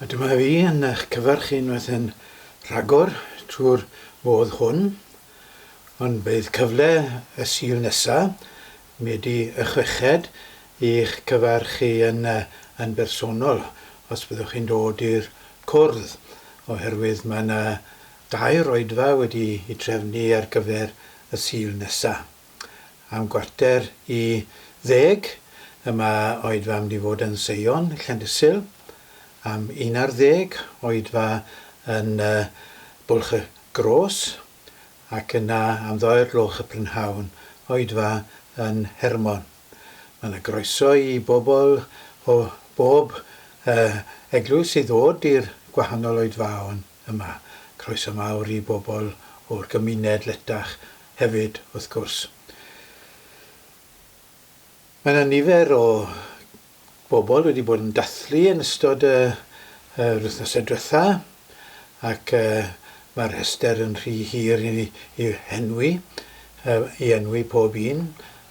A dyma fi yn eich cyfarch unwaith yn rhagor trwy'r modd hwn. Ond bydd cyfle y Sul nesa, Medi y chweched, i'ch cyfarch chi yn, yn bersonol os byddwch chi'n dod i'r cwrdd, oherwydd mae yna dair oedfa wedi eu trefnu ar gyfer y Sul nesa. Am 9:45 y mae oedfa mynd i fod yn Seion, Llandysul. Am 11 oedfa yn Bwlch y Gros. Ac yna am ddau'r gloch y prynhawn oedfa yn Hermon. Mae yna groeso i bobl o bob eglwys i ddod i'r gwahanol oedfaon yma. Croeso mawr i bobl o'r gymuned letach hefyd, wrth gwrs. Mae yna nifer o bobl wedi bod yn dathlu yn ystod y yr wythnosau diwetha ac mae'r rhestr yn rhy hir i i henwi, i enwi pob un,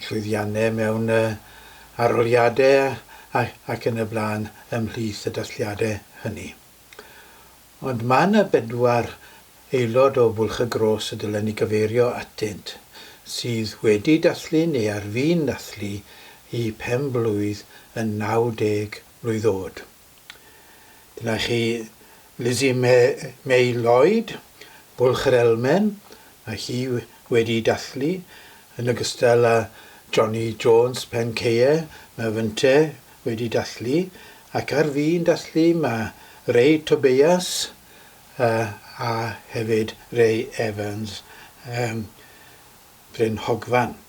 llwyddiannau mewn arholiadau ac yn y blaen ymhlith y dathliadau hynny. Ond mae yna bedwar aelod o Fwlch y Gros y dylen ni gyfeirio atynt, sydd wedi dathlu neu ar fin dathlu eu pen-blwydd yn 90 mlwydd oed. Dyna chi Lizzie May Lloyd, Bwlch yr Elmen, mae hi wedi dathlu, yn ogystal â Johnny Jones, Pencaeau, mae fynte wedi dathlu, ac ar fin dathlu mae Ray Tobias a hefyd Ray Evans, Bryn Hogfan.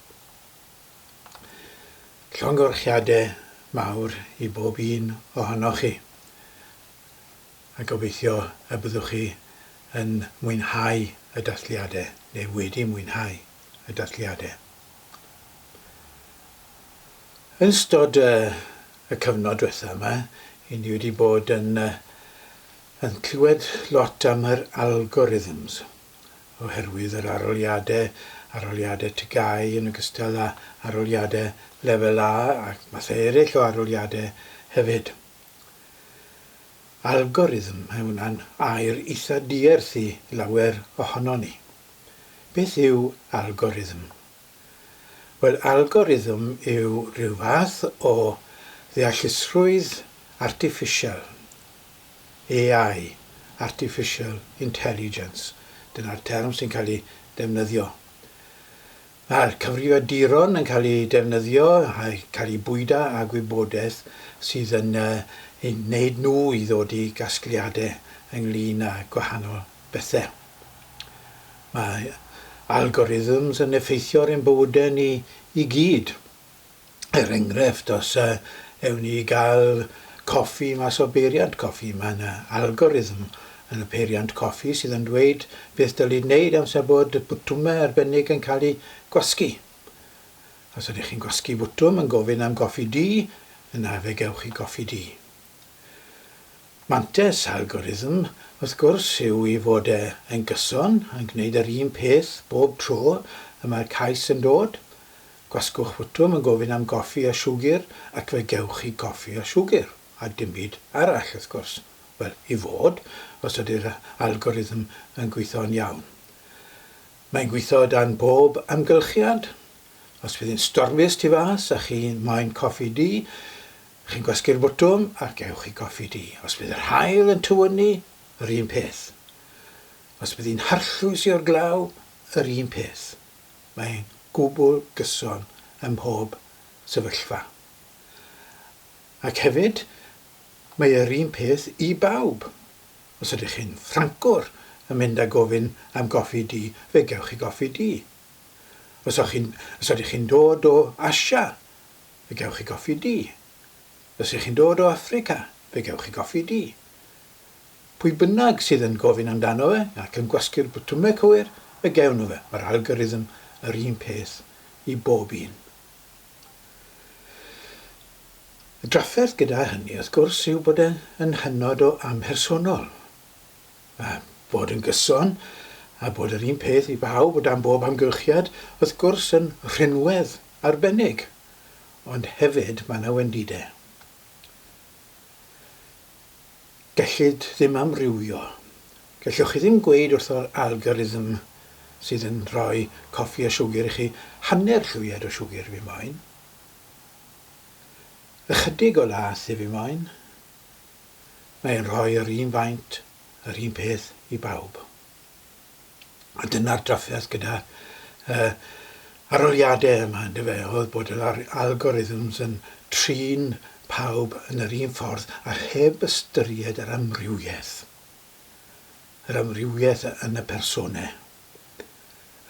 Llongyfarchiadau mawr i bob un ohonoch chi, a gobeithio y byddwch chi yn mwynhau y dathliadau, neu wedi mwynhau y dathliadau. Yn ystod y cyfnod diwetha yma, i ni wedi bod yn, yn clywed lot am yr algorithms, oherwydd yr arholiadau, arholiadau TGAU yn ogystal â arholiadau Lefel A ac mathau eraill o arholiadau hefyd. Algorithm, mae hwnna'n air eitha dierth i lawer ohonon ni. Beth yw algorithm? Wel, algorithm yw rhyw fath o ddeallusrwydd artiffisial, AI, Artificial Intelligence, dyna'r term sy'n cael ei defnyddio. Mae'r cyfrifiaduron yn cael eu defnyddio a cael eu bwydo â gwybodaeth sydd yn eu gwneud nhw i ddod i gasgliadau ynglyn â gwahanol bethau. Mae algorithms yn effeithio ar ein bywydau ni i gyd. Er enghraifft, os ewn ni i gael coffi mas o beiriant coffi, mae yna algorithm yn y peiriant coffi sydd yn dweud beth dylid wneud amser bod botymau arbennig yn cael eu gwasgu. Os ydych chi'n gwasgu botwm yn gofyn am goffi du, yna fe gewch chi goffi du. Mantais algorithm, wrth gwrs, yw ei fod e yn gyson, yn gwneud yr un peth bob tro y mae'r cais yn dod. Gwasgwch fotwm yn gofyn am goffi a siwgr ac fe gewch chi goffi a siwgr, a dim byd arall, wrth gwrs. Wel, i fod, os ydy'r algorithm yn gweithio'n iawn. Mae'n gweithio o dan bob amgylchiad. Os bydd hi'n stormus tu fas a chi moyn coffi du, Chi'n gwasgu'r botwm a gewch chi goffi du. Os bydd yr haul yn tywynnu, yr un peth. Os bydd hi'n harllwys i o'r glaw, yr un peth. Mae'n gwbl gyson ym mhob sefyllfa. Ac hefyd, mae yr un peth i bawb. Os ydych chi'n Ffrancwr yn mynd a gofyn am goffi du, fe gewch chi goffi du. Os o'ch chi'n, os ydych chi'n dod o Asia, Fe gewch chi goffi du. Os ych chi'n dod o Affrica, fe gewch chi goffi du. Pwy bynnag sydd yn gofyn amdano fe ac yn gwasgu'r botymau cywir, fe gewn nhw fe. Mae'r algorithm yr un peth i bob un. Y drafferth gyda hynny, wrth gwrs, yw bod e yn hynod o amhersonol. Mae bod yn gyson a bod yr un peth i bawb o dan bob amgylchiad, wrth gwrs, yn rhinwedd arbennig, ond hefyd mae 'na wendidau. Gellir. Gellid ddim amrywio. Gellwch chi ddim gweud wrth yr algorithm sydd yn rhoi coffi a siwgr i chi, hanner llwyed o siwgr fi moyn. Ychydig o lath i fi moyn. Mae'n rhoi yr un faint, yr un peth i bawb. A dyna'r drafferth gyda arholiadau yma, yndyfe, oedd bod yr algorithms yn trin pawb yn yr un ffordd a heb ystyried yr amrywiaeth. Yr amrywiaeth yn y personau.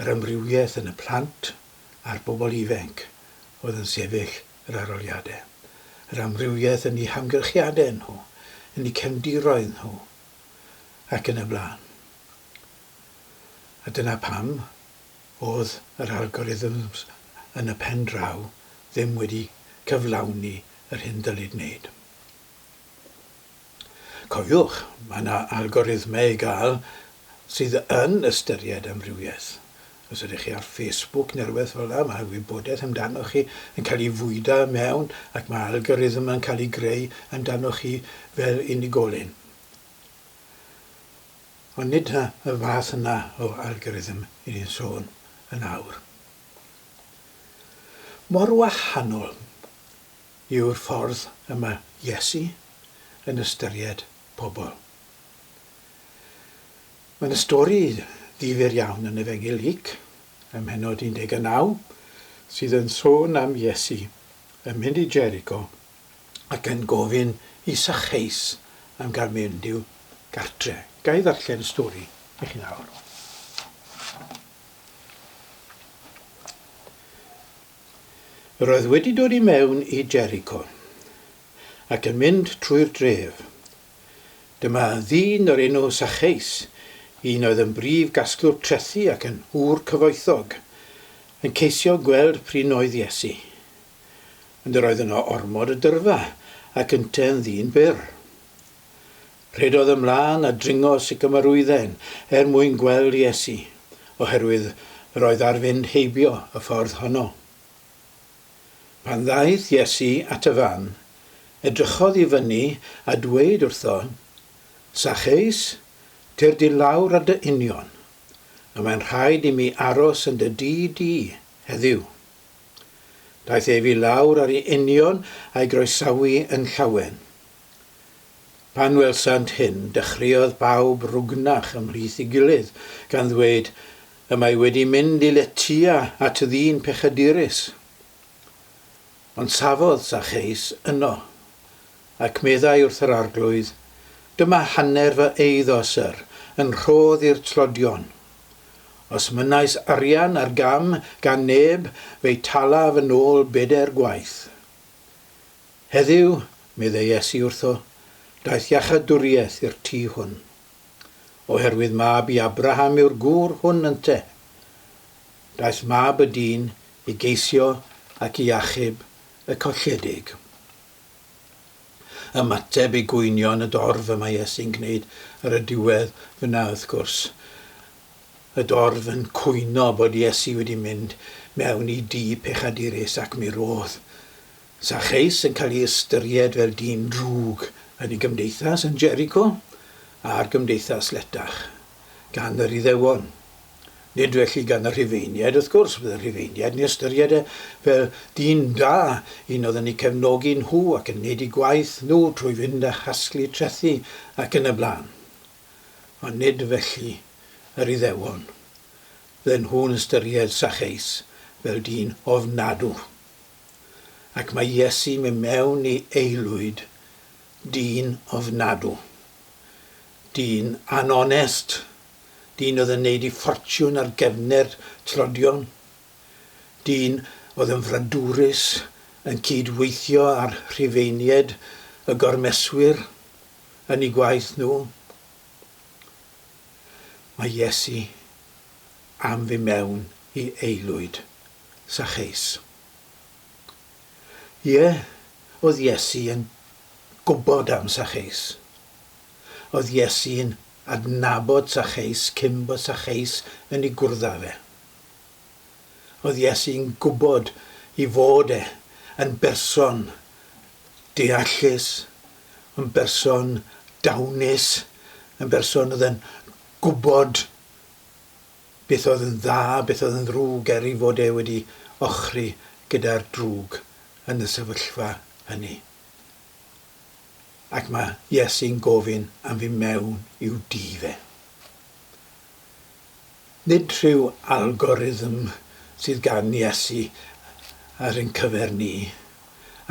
Yr amrywiaeth yn y plant a'r bobl ifanc oedd yn sefyll yr arholiadau. Yr amrywiaeth yn eu hamgylchiadau nhw, yn eu cefndiroedd nhw, ac yn y blaen. A dyna pam oedd yr algorithms yn y pen draw ddim wedi cyflawni yr hyn dylid wneud. Cofiwch, mae yna algorithmau i gael sydd yn ystyried amrywiaeth. Os ydych chi ar Facebook neu rhywbeth fel yna, mae wybodaeth amdanoch chi yn cael ei fwydo mewn ac mae algorithm yn cael ei greu amdanoch chi fel unigolyn. Ond nid y fath yna o algorithm i ni'n sôn yn awr. Mor wahanol yw'r ffordd y mae Iesu yn ystyried pobl. Mae yna stori ddifyr iawn yn Efengyl Luc, ym mhennod 19, sydd yn sôn am Iesu yn mynd i Jericho ac yn gofyn i Sacheus am gael mynd i'w gartre. Ga i ddarllen y stori i chi nawr? Yr oedd wedi dod i mewn i Jericho, ac yn mynd trwy'r dref. Dyma ddyn o'r enw Sacheus, un oedd yn brif gasglwr trethi ac yn ŵr cyfoethog, yn ceisio gweld p'run oedd Iesu. Ond yr oedd yno ormod o dyrfa, ac ynte yn ddyn byr. Rhedodd ymlân a dringo sycamorwydden er mwyn gweld Iesu, oherwydd yr oedd ar fynd heibio y ffordd honno. Pan ddaeth Iesu at y fan, edrychodd i fyny a dweud wrtho, Sacheus, tyrd i lawr ar dy union, y mae'n rhaid i mi aros yn dy dŷ di heddiw. Daeth ef i lawr ar ei union a'i groesawu yn llawen. Pan welsant hyn, dechreuodd bawb rwgnach ymhlith ei gilydd, gan ddweud, Y mae wedi mynd i letya at ddyn pechadurus. Ond safodd Sacheus yno, ac meddai wrth yr Arglwydd, Dyma hanner fy eiddo, syr, yn rhodd i'r tlodion. Os mynnais arian ar gam gan neb, fe'i talaf yn ôl bedair gwaith. Heddiw, meddai Iesu wrtho, daeth iachadwriaeth i'r tŷ hwn. Oherwydd mab i Abraham yw'r gŵr hwn ynte. Daeth mab y dyn i geisio ac i achub y colledig. Ymateb i gwynion y dorf y mae Iesu'n gwneud ar y diwedd fyna wrth gwrs. Y dorf yn cwyno bod Iesu wedi mynd mewn i dŷ pechadurus ac mi rodd Sacheus yn cael ei ystyried fel dyn drwg yn ei gymdeithas yn Jericho a'r gymdeithas letach gan yr Iddewon. Nid felly gan y Rhufeiniaid, wrth gwrs, bydd y Rhufeiniaid yn ei ystyried e fel dyn da, un oedd yn eu cefnogi nhw ac yn neud eu gwaith nhw trwy fynd a chasglu trethi ac yn y blaen. Ond nid felly yr Iddewon. Bydden nhw'n ystyried Sacheus fel dyn ofnadw. Ac mae Iesu'n mynd mewn i aelwyd dyn ofnadw. Dyn anonest. Dyn oedd yn neud 'i ffortiwn ar gefne'r tlodion. Dyn oedd yn fradwrus, yn cyd-weithio â'r Rhufeinied, y gormeswyr, yn 'u gwaith nhw. Mae Iesu am fy mewn i aelwyd Sacheus. Ie, oedd Iesu yn gwybod am Sacheus. Oedd Iesu'n adnabod Sacheus cyn bod Sacheus yn ei gwrdd â fe. Oedd Iesu'n gwybod i fod e yn berson deallus, yn berson dawnus, yn berson oedd yn gwybod beth oedd yn dda, beth oedd yn ddrwg, er ei fod e wedi ochri gyda'r drwg yn y sefyllfa hynny. Ac mae Iesu'n gofyn am fynd mewn i'w dŷ fe. Nid rhyw algorithm sydd gan Iesu ar ein cyfer ni,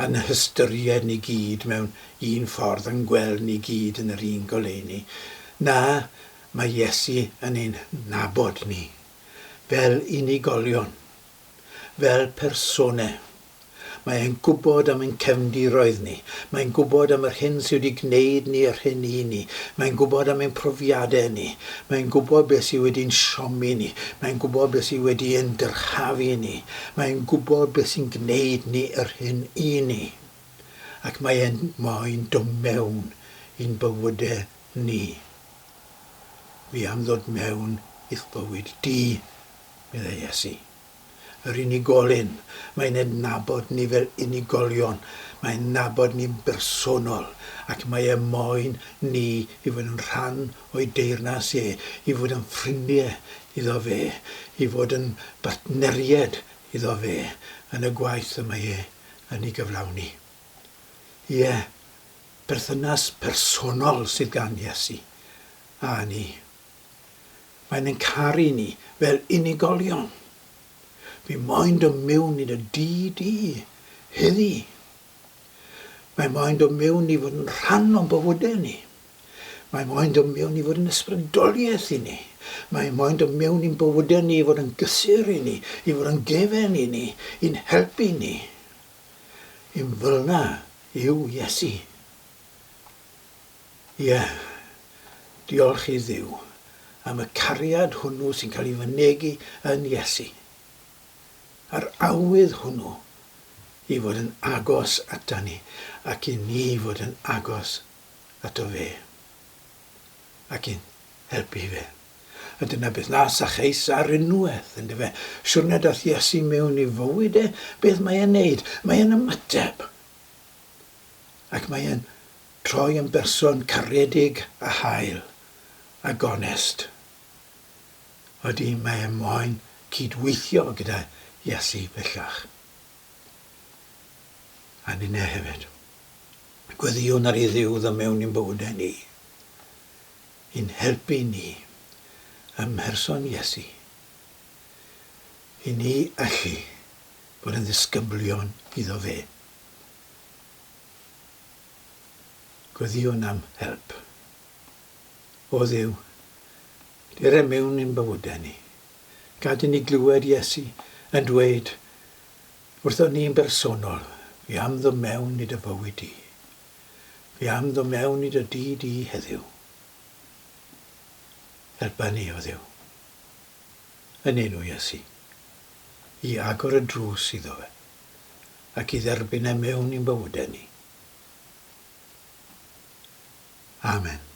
a'n hystyried ni gyd mewn un ffordd a'n gweld ni gyd yn yr un goleuni. Na, mae Iesu yn ein nabod ni, fel unigolion, fel personau. Mae e'n gwybod am ein cefndiroedd ni. Mae'n gwybod am yr hyn sydd wedi gwneud ni yr hyn i ni. Mae'n gwybod am ein profiadau ni. Mae'n gwybod beth sydd wedi'n siomi ni. Mae'n gwybod beth sydd wedi ein dyrchafu ni. Mae'n gwybod beth sy'n gwneud ni yr hyn i ni. Ac mae e'n moyn dod mewn i'n bywydau ni. Fi am ddod mewn i'th bywyd di, meddai Iesu. Yr unigolyn. Mae'n adnabod ni fel unigolion. Mae'n nabod ni'n bersonol. Ac mae e moyn ni i fod yn rhan o'i deyrnas e, i fod yn ffrindiau iddo fe, i fod yn bartneriaid iddo fe yn y gwaith y mae e yn ei gyflawni. Ie, perthynas personol sydd gan Iesu a ni. Mae'n ein caru ni fel unigolion. Fi moyn dod mewn i dy dŷ di heddi. Mae moyn dod mewn i fod yn rhan o'n bywydau ni. Mae moyn dod mewn i fod yn ysbrydoliaeth i ni. Mae moyn dod mewn i'n bywydau ni i fod yn gysur i ni, i fod yn gefen i ni, i'n helpu ni. Un fel 'na yw Iesu. Ie, diolch i Dduw am y cariad hwnnw sy'n cael ei fynegi yn Iesu, a'r awydd hwnnw i fod yn agos ata ni ac i ni fod yn agos ato fe ac i'n helpu fe. A dyna beth na Sacheus ar unwaith, yndyfe? Siwrne dath Iesu mewn i fywyd e, beth mae e'n neud? Mae e'n ymateb. Ac mae e'n troi yn berson caredig a hael a gonest. Ydy, mae e moyn cyd-weithio gyda Iesu bellach. A ninne hefyd. Gweddïwn ar i Dduw ddod mewn i'n bywydau ni, i'n helpu ni ym mherson Iesu, i ni allu bod yn ddisgyblion iddo fe. Gweddïwn am help. O Dduw, dere mewn i'n bywydau ni. Gad i ni glywed Iesu yn dweud wrthon ni'n bersonol, Fi am ddod mewn i dy fywyd di. Fi am ddod mewn i dy dŷ di heddiw. Helpa ni, o Dduw, yn enw Iesu, i agor y drws iddo fe ac i dderbyn e mewn i'n bywydau ni. Amen.